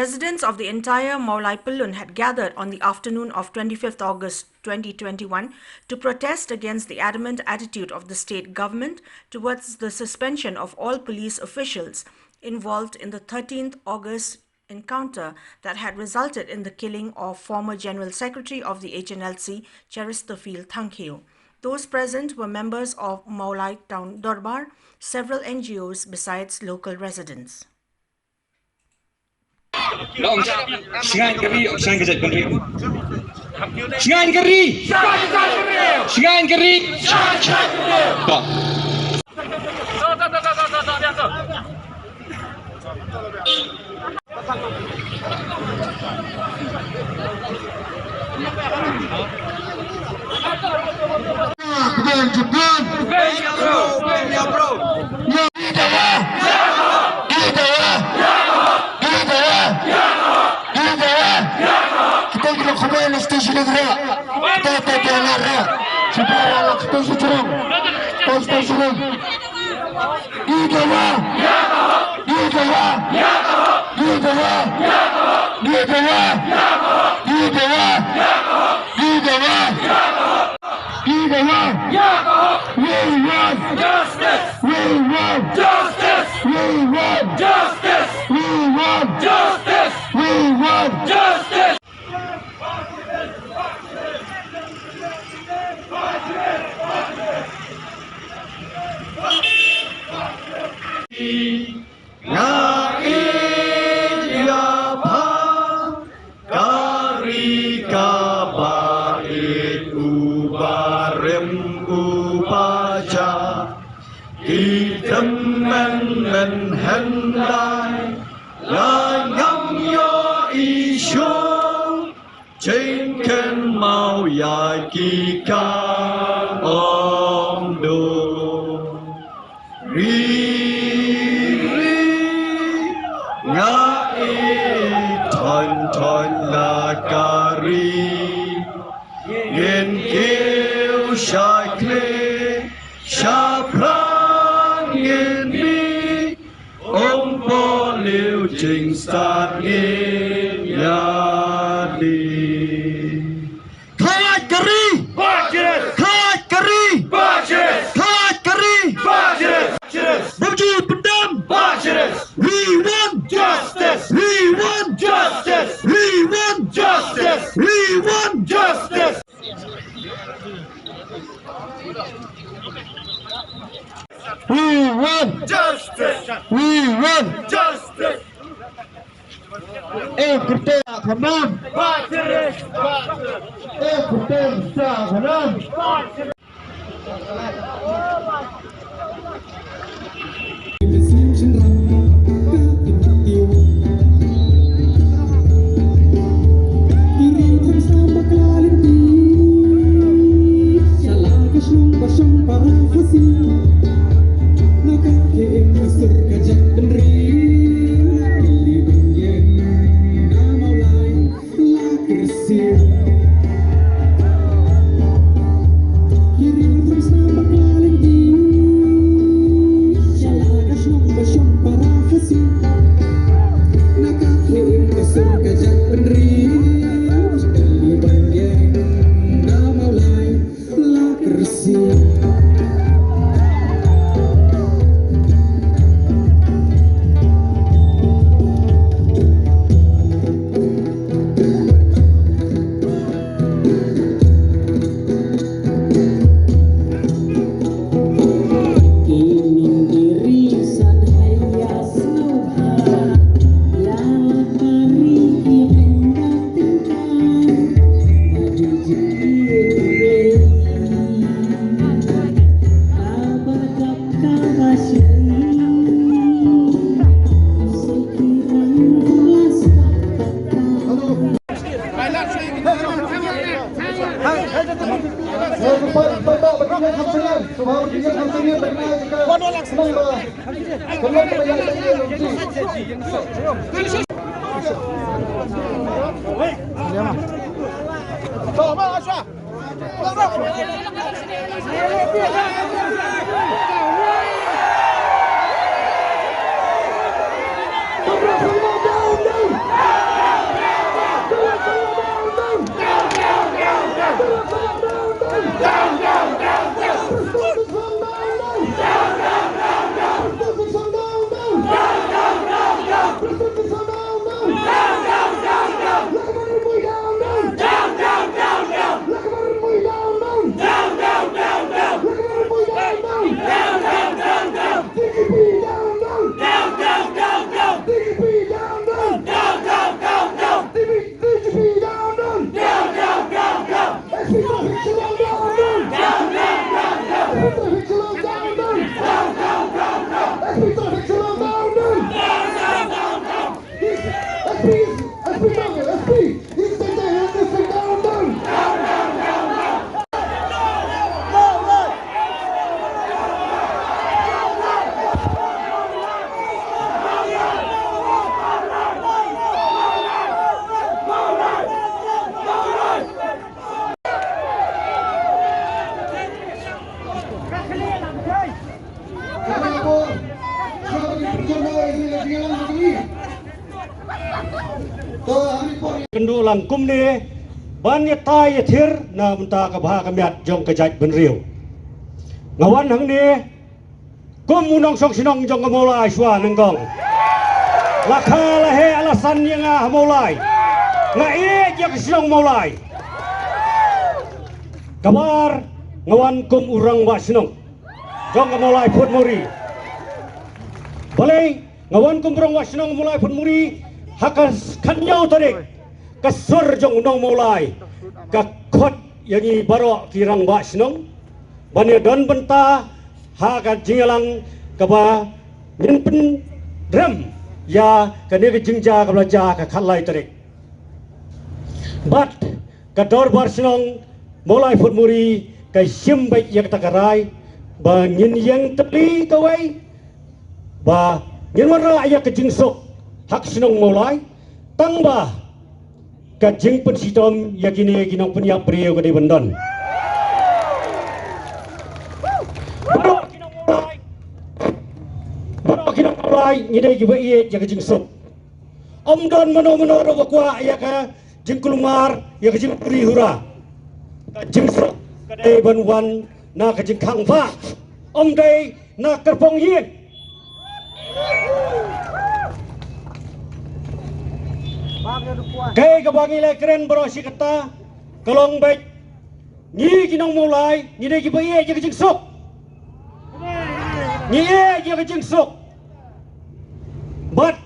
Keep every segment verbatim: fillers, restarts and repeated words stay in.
Residents of the entire Mawlai Pyllun had gathered on the afternoon of twenty-fifth August twenty twenty-one to protest against the adamant attitude of the state government towards the suspension of all police officials involved in the thirteenth August encounter that had resulted in the killing of former General Secretary of the H N L C, Cheristerfield Thangkhiew. Those present were members of Mawlai Town Dorbar, several N G Os, besides local residents. Shngaiñ ka ri, shngaiñ ka jaitbynriew. Shngaiñ ka ri. Shngaiñ ka ri. Ba. We want justice! We want justice! We want justice! We want justice! We want justice! Nga ïeit ïa pha, ka ri kaba ïeit uba rim uba jah. Ki tymmen men hyndai la ngam ïohi shuh. Jingkynmaw ïa ki kam ym dum. Ri, ri, nga ïeit thon thon la ka ri. Ngin kiew sha khlieh sha phrang ngin mih. Ym poi lei jingstad ngin ïa leh. Khlad ka ri! Khlad ka ri! Khlad ka ri! Bym ju pyndem! We want justice! We want justice! We want justice! We want justice! We want justice! We want justice! Eh, kyrteng sa khnang. Eh, kyrteng sa khnang. kynduh lang kumne ban ïatai ïathir na bynta ka bha ka miat jong ka jaitbynriew. Nga wan hangne kum u nongshong shnong jong ka Mawlai shuwa nyngkong. La kha la heh la san ïa nga ha Mawlai. Nga ïeit ïa ka shnong Mawlai. Kaba ar, nga wan kum u rangbah shnong jong ka Mawlai Photmuri. Balei nga wan kum u rangbah shnong Mawlai Photmuri? Ha ka khathynñiew tarik, ka sur jong u nong Mawlai ka khot ïa ngi baroh ki rangbah shnong ban ïadon bynta ha ka jingïalang kaba ngin pynrem ïa kane ka jingjia kaba la jia ha ka khatlai tarik. Bad ka dorbar shnong Mawlai Photmuri ka shim beit ïa kata ka rai ba ngin ïeng tylli kawei ba ngin wanrah ïa ka jingsuk ha ka shnong Mawlai, tang ba ka jingpynshitom ïa kine ki nongpynïap briew ka dei ban don. Baroh ki nong Mawlai, baroh ki nong Mawlai ngi dei kiba ïeit ïa ka jingsuk. Ym don mano mano ruh ba kwah ïa ka jingkulmar, ïa ka jingpuri hura. Ka jingsuk ka dei ban wan na ka jingkhang ba ym dei na kyrpong ïing. Kaei kaba ngi la kren baroh shi katta ka long beit ngi ki nong Mawlai ngi dei kiba ïeit ïa ka jingsuk. Ngi ïeit ïa ka jingsuk. Bad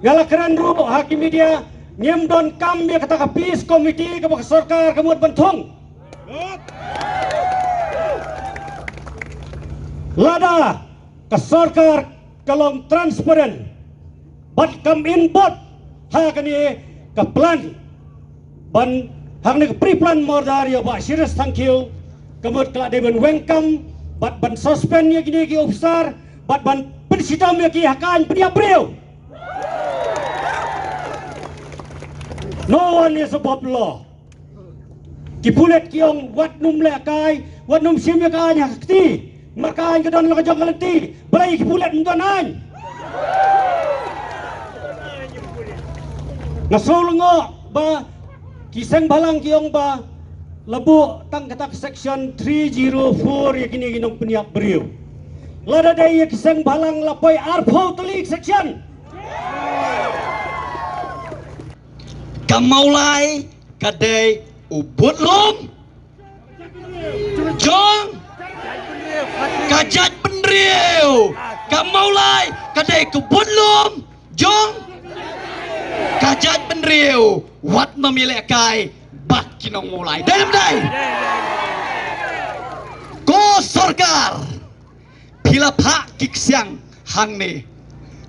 nga la kren ruh ha ki media, ngim donkam ïa kata ka peace committee kaba ka sorkar ka mut ban thung. Lada ka sorkar ka long transparent bad kam involve ha kane ka plan ban, ha kane ka pre-plan murder ïa u Bah Shiris Thangkhiew, ka mut ka la dei ban weng kam bad ban suspend ïa kine ki officer bad ban pynshitom ïa ki ha ka aiñ pynïap briew. No one is above law. Ki pulit ki ong wat nym lehkai, wat nym shim ïa ka aiñ ha ka kti. Namar ka aiñ ka don la ka jong ka lynti. Balei ki pulit ym don aiñ? Nga sngewlyngngoh ba ki seng bhalang ki ong ba la buh tang kata ka section three zero four ïa kine ki nongpynïap briew. Lada dei ïa ki seng bhalang la poi arphew tylli ki section. Ka Mawlai ka dei u budlum jong ka jaitbynriew. Ka Mawlai ka dei ka budlum jong ka jaitbynriew. Wat nym ïalehkai bad ki nong Mawlai. Dei ym dei? Ko sorkar, phi la phah ki ksiang hangne.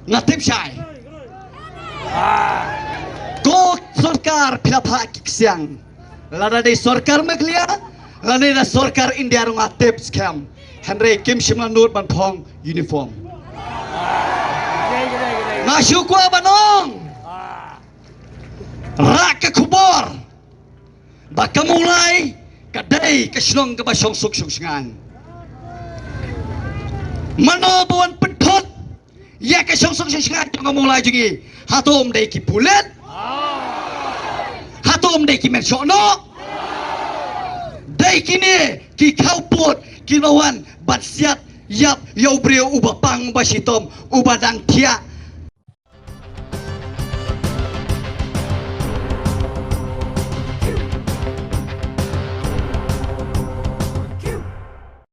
Nga tip shai. Ko sorkar, phi la phah ki ksiang. Lada dei sorkar Meghalaya, lada dei sorkar India ruh nga tip skhem. Hynrei kim shym la nud ban phong uniform. Nga shu kwah ban ong, rah ka khubor ba ka Mawlai ka dei ka shnong kaba shong suk shong shngaiñ. Mano ba wan pynthut ïa ka shong suk shong shngaiñ jong ka Mawlai jong ngi? Hato ym dei ki pulit? Hato ym dei ki menshohnoh? Dei kine ki khawpud kiba wan ban siat ïap ïa u briew uba pang, uba shitom, uba dang thiah